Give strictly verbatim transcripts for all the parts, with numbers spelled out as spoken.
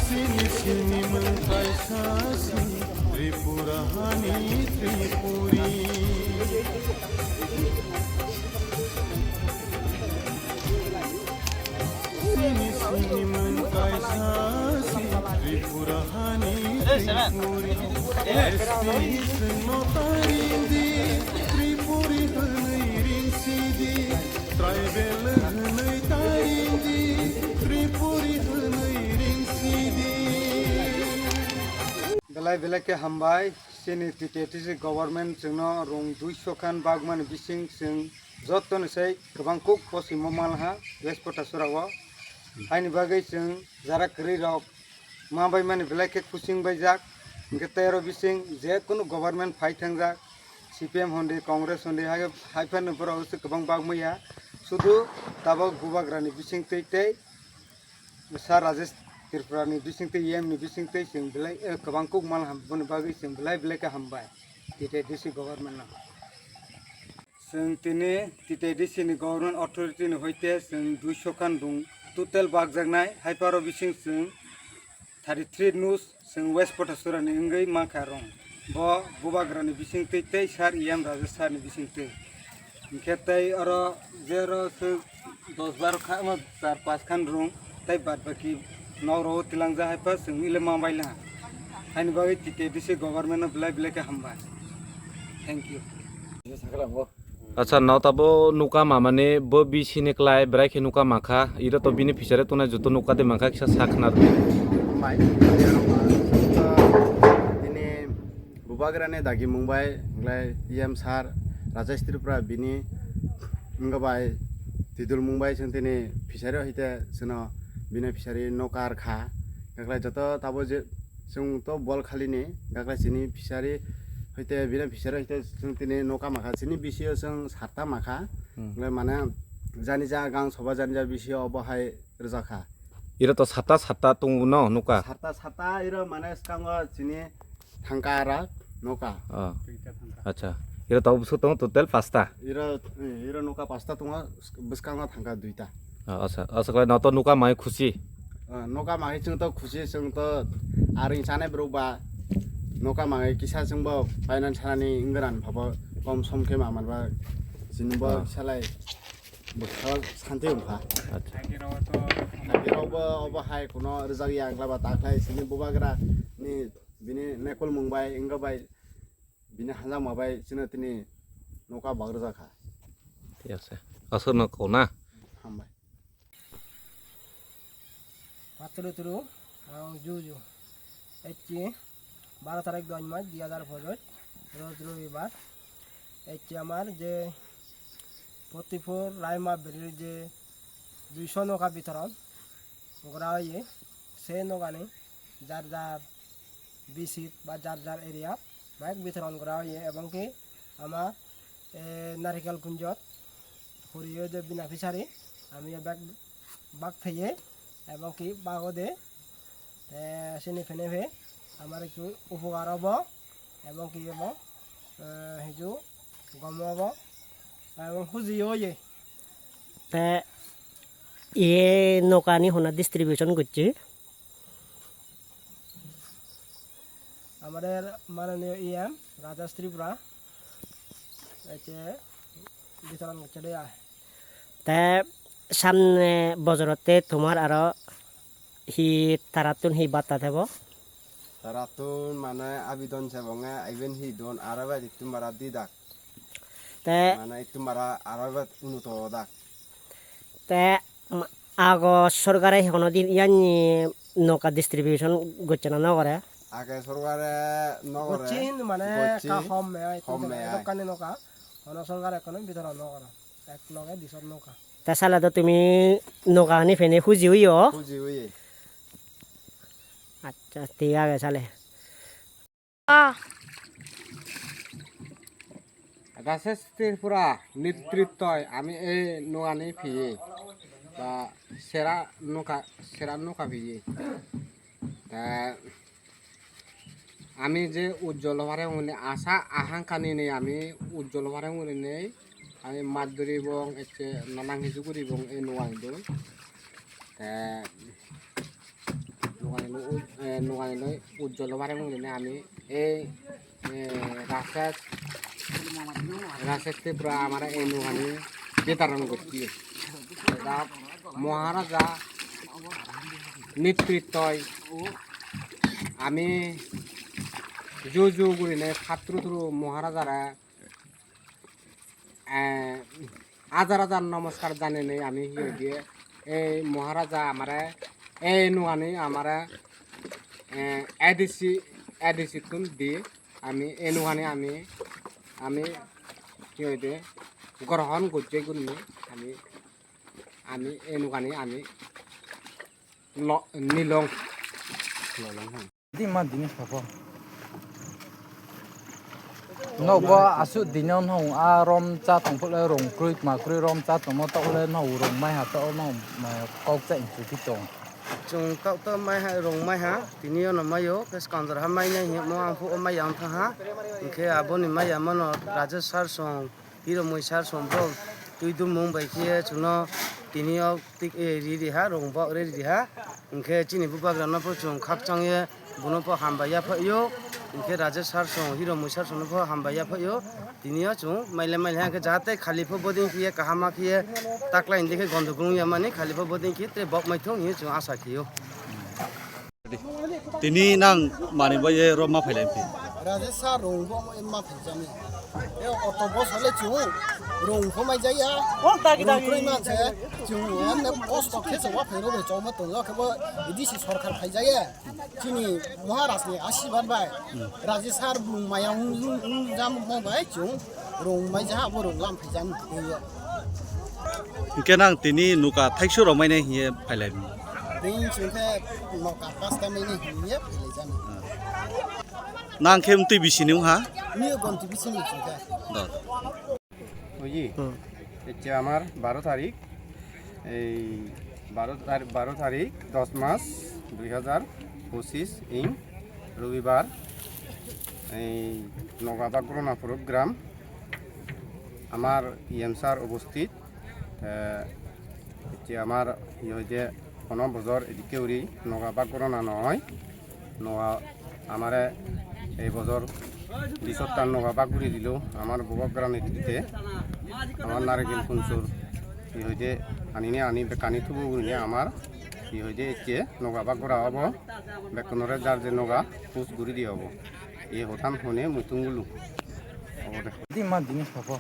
Sini sini mengkai sasi Tripura hani Tripuri. Sini sini mengkai sasi Tripura hani Tripuri. Esti sengno tarindi Tripuri hwnwi ringsidi. Tribal hwnwi tarindi Tripuri hwnwi ringsidi. Belai belai khe hambai. Chini T T A D C government chwngno rung duiso khan bagmani bising chwng jottoni sai kwbang kuk pochimo manha West Potasura o. Haini bagwi chwng jara kwrwi rok ma bai mani belai khe kuching baijak. Hinkhe tei oro bising je kunu government phai thangjak, C P M hondi, Congress hondi, hai, hai phano borok se kwbang bagmaya. Sudu tabok bubagrani bising twi tei Sir Rajesh Tripura ni bising twi E M ni bising twi chwng belai, eh, kwbang kuk mal ham, boni bagwi chwng belai belai khe hambai T T A D C government no. Chwng tini T T A D C ni government authority ni hoite chwng duiso khan rung total bakjaknai, hai paro bising chwng thirty three nus chwng West Potasura ni wngwi mankha rung. Bo bubagra ni bising twi tei Sir E M Rajesh sir ni bising twi. Hinkhe tei oro je oro se dos baro kha, ano char panch khan rung, tei bad baki nok rogo tilangjak hai pa chwng ile ma baila. Haini bagwi T T A D C government no belai belai khe hambai. Thank you. Acha, no tabo nuka mamani bo bisini klai bwrai khe nuka makha, iro to bini fishery tuna joto nuka de makha kisa sakna. Hambai. Tini Bubagrani dagi mung bai, wngkhlai E M sir Rajesh Tripura bini wngkha bai, tidul mung bai chwng tini fishery o hite chwngno bini fishery no kar kha. Wngkhlai joto tabo je chwng to bol khali ni, wngkhlai chini fishery hite bini fishery hite chwng tini no kama kha. Chini bisio chwng sarta makha. Hmm. Wngkhlai mane jani ja gang soba jani ja bisio obo hai rwjakha. Iro to sata sata tongo no nuka. Sata sata iro mane skango chini thangka ara nuka. Oh. Acha. Iro to busu tongo total pasta. Iro, iro nuka pasta tongo, bwskango thangka duita. Oh, acha. Acha khlai no to nuka mai khusi. Oh, nuka mai chwng to khusi chwng to aring chane bro ba nuka mai kisa chwng bo finance hani ingran phabo kom som khe ma man ba chini bo salai. Bwskango santi wngkha. Acha. Tagirokbo obo hai kuno rwjak ya wngkha ba, takhlai sini bubagra ni bini nekol mung bai wngkha bai bini hanjakma bai chwngno tini noka bak rwjak kha. Thik ase. Aswkno kok na? Hambai. Paturu turu, ang juju. Ecchi, baro tarik doi mas dui hajar pojoj, roj robibar. Ecchi amar je forty four Raima Beri je duiso noka bitoron gora oye, se nokani jar jar bisit ba jar jar area bike bitoron gora oye, ebong ki ama, eh, Narikel Kunjot huriyo je bina fisari, ami bag bak thaiye, ebong ki bago de, eh, sini phene phe, amar ektu upokar obo, ebong ki ebo, eh, hiju gomo obo, ebong huji oye. Te e nokani hona distribution gocche. আমাদের মাননীয় E M রাজা ত্রিপুরা এসে বিতরণ করছে দে আয়। Te samne bojorotte tomar aro hi tarattun hi batta thebo? Tarattun mane abidon sebonge aiben hi don aro bai tumara didak. Te mane tumara aro bai unuto dak. Te, um, ago sorkare hono din yani noka distribution gocche na nw gore? Age sorkare nw gore. Gocche hintu mane gocche. Ka hom me ai, hom me ai. Dokkani noka. Hono sorkare hono bitoron nw gore. Ek noge disot noka. Ta sale to tumi noka ni phene huji huyo? Huji huyi. Acha, thik age sale. Ah. Rajesh Tripura netrittoi ami ei nugani phiye ba sera nuka, sera nuka phiye. Ta ami je ujjol hore hwnwi asa ahankani nei ami ujjol hore hwnwi nei ami maduri bong ecche nanang hiju guri bong ei nugani doi. Te nugani no uj-, eh, nugani no ujjol hore hwnwi nei ami ei, eh, Rajesh, Rajesh Tripura amare ei nugani bitaran gocche. Eda Maharaja netrittoi ami ju ju gurinei phatturu turu Maharajare, eh, hajar hajar nomoskar janenei ami hi hoide ei Maharaja amare ei nugani amare, eh, A D C, A D C tun di ami ei nugani ami, ami hi hoide grohon gojje gurinei ami, ami ei nugani ami lo-, nilong. Di ma dini sabo. No bo asu dino no a rom cha tong pole rong kroi ma kroi rom cha tong mo to le no rong mai ha to no ma kok cha inchu ki tong. Chung tok to mai ha rong mai ha tini yo no mayo ke skanjar ha mai nai hi mo ang phu o mai yang tha ha. Hingkhe aboni mai ya mano Rajesh sir song. Hiromoi sir song bro twi dumung bai khe chwngno tini o tik, eh, ri ri ha, rong bo ri ri ha. Hingkhe chini bubagra no pho chwng khakchang ye bono pho hambai ya phaio. Hingkhe Rajesh sir song, Hiromoi sir song no pho hambai ya phaio. Tini o chwng maile maile ha khe jahate khali pho boding khe ye kaham ma khe ye taklai hingdi khe gondogol wng ya mani khali pho boding khe tre bok mai thung hinwi chwng asa khe o. Tini nang mani bai ye ro ma phailai phi. Rajesh sir rong bo ma phaijani. E auto bus hole chu rong pho mai jaya. Oh, dagi, dagi. Rong kroi man se chu ane bus to khe se wa phai ro be choma to lo khe bo idi si sorkar phai jaya. Chini Maharaj ni asibad bai. Hmm. Rajesh sir bung maya ung, ung, ung jam mo bai chu. Rong mai ja, abo rong lam phai jan. Hingke nang tini nuka thaiksu rok mai nai hiye phailai. Ding singke noka pasta mai nai hiye phailai jan. Nang khe mtwi bisi ni wngha? Ni gonti bisi ni singke. Dot. Oye, hmm. Ecche amar baro tarik. এই বারো তারিখ, বারো তারিখ দশ মাস দুই হাজার পঁচিশ ইং রবিবার, এই নগাবাগ রণাপুরক গ্রাম, আমার ইএম স্যার উপস্থিত। এ, যে আমার ইয়ে যে কোনো বছর এদিকে উড়ি নগাবাগ রণা নয়, Noga amare ei bojor disottan noga bak guri dilo amar Bobogranni dite amar Narigil Kunsur hi hoide anine ani bekkani thubu gurinei amar hi hoide ecche noga bak gora obo bekkunore jar je noga pus guri di obo ei hotan hone mui tungulu obode. Di ma dini sabo.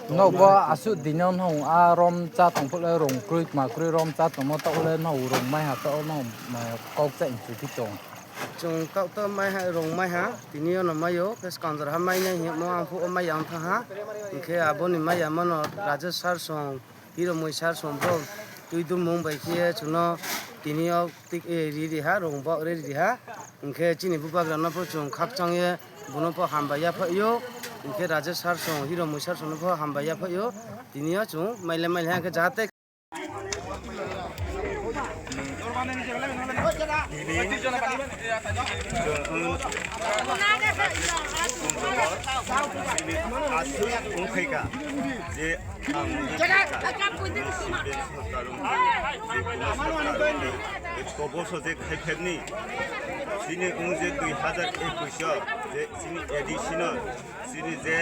No bo asuk dino no a rom cha tong pole rong kroi ma kroi rom cha tongmo ta ole no rong mai ha ta no kok cha inchu ki tong. Chung tok to mai ha rong mai ha tini ono mayo ke skanjar ha mai nai himo ang phu o mai yang tha ha. Hingkhe aboni mai ya mano Rajesh sir song Hiromoi sir song bro twi dumung bai khe chuno tini o tik e ri ri ha rong bo re ri ha. Hingkhe chini bubagra no pho chung khakchang ye. Bono pho hambai ya phaio, hingkhe Rajesh sir song, Hiromoi sir song no pho hambai ya phaio. Tini o chwng maile maile hingkhe jahate. Tini chwng aswk wngkhaikha je ang wngkha je koboso je khaipherni chini wng je dui hazar ekush o je chini additional chini je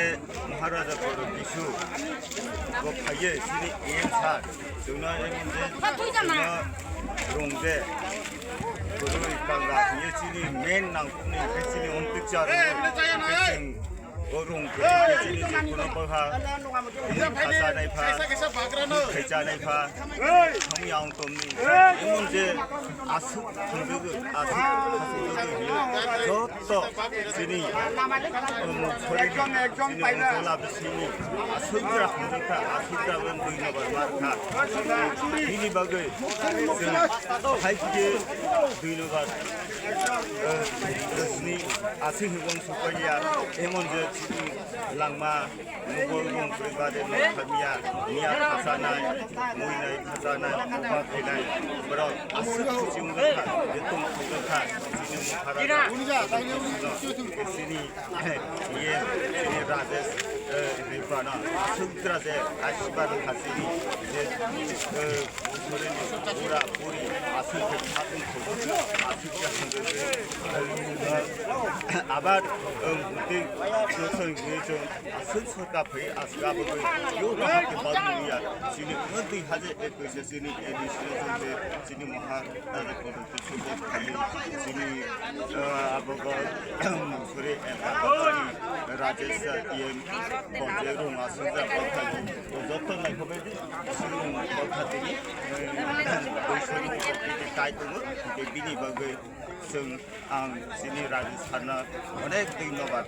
Maharaja Boro Bisu bo phaiye chini E M sir chwngno je chwngno rung je kwrwi kanga hiye chini main nangkukni hinkhe chini Omtwkcha rung chwng O rung kwrwi chini je kuno bwkha, bini khacha nai pha, bini khacha nai pha, thangwi ang tongni. Emon je aswk thangdwgwi, aswk thangdwgwi hinwi joto chini, um, chini ungkol abo chini aswk gra thangdwgkha, aswk gra wen dui nobar mar kha. Bini bagwi chwng hai khe dui nobar, uh, chini aswk hinwi uansuk paiya, emon je chini langma. Mukol rung kwrwi bade no khamya, miya khasanai, muinai khasanai, buma khainai, borok aswk khuchi wngkha, je tong thangkha, chini mukhara, chini, iye, chini Rajesh, eh, Ripana, aswk jra je, aswk bar kha chini, je, eh, bura, buri, aswk khe khatung thangkha, aswk khe thangkha, eh, abar, eh, tei, aswk sorkar phai aswk abagwi yo bahai khe bagwi ya. Chini wngkha dui hajar ekwis se chini administration se chini moha raja kotor khe support khaio. Chini, ah, abogo suri, eh, Rajesh, eh, T M, Bojek rung aswk ja bokha. To joto naikhogwi chini bokha tini, eh, bwswk tini kai tongo. Tei bini bagwi chwng ang chini raji sarna onek dui nobar.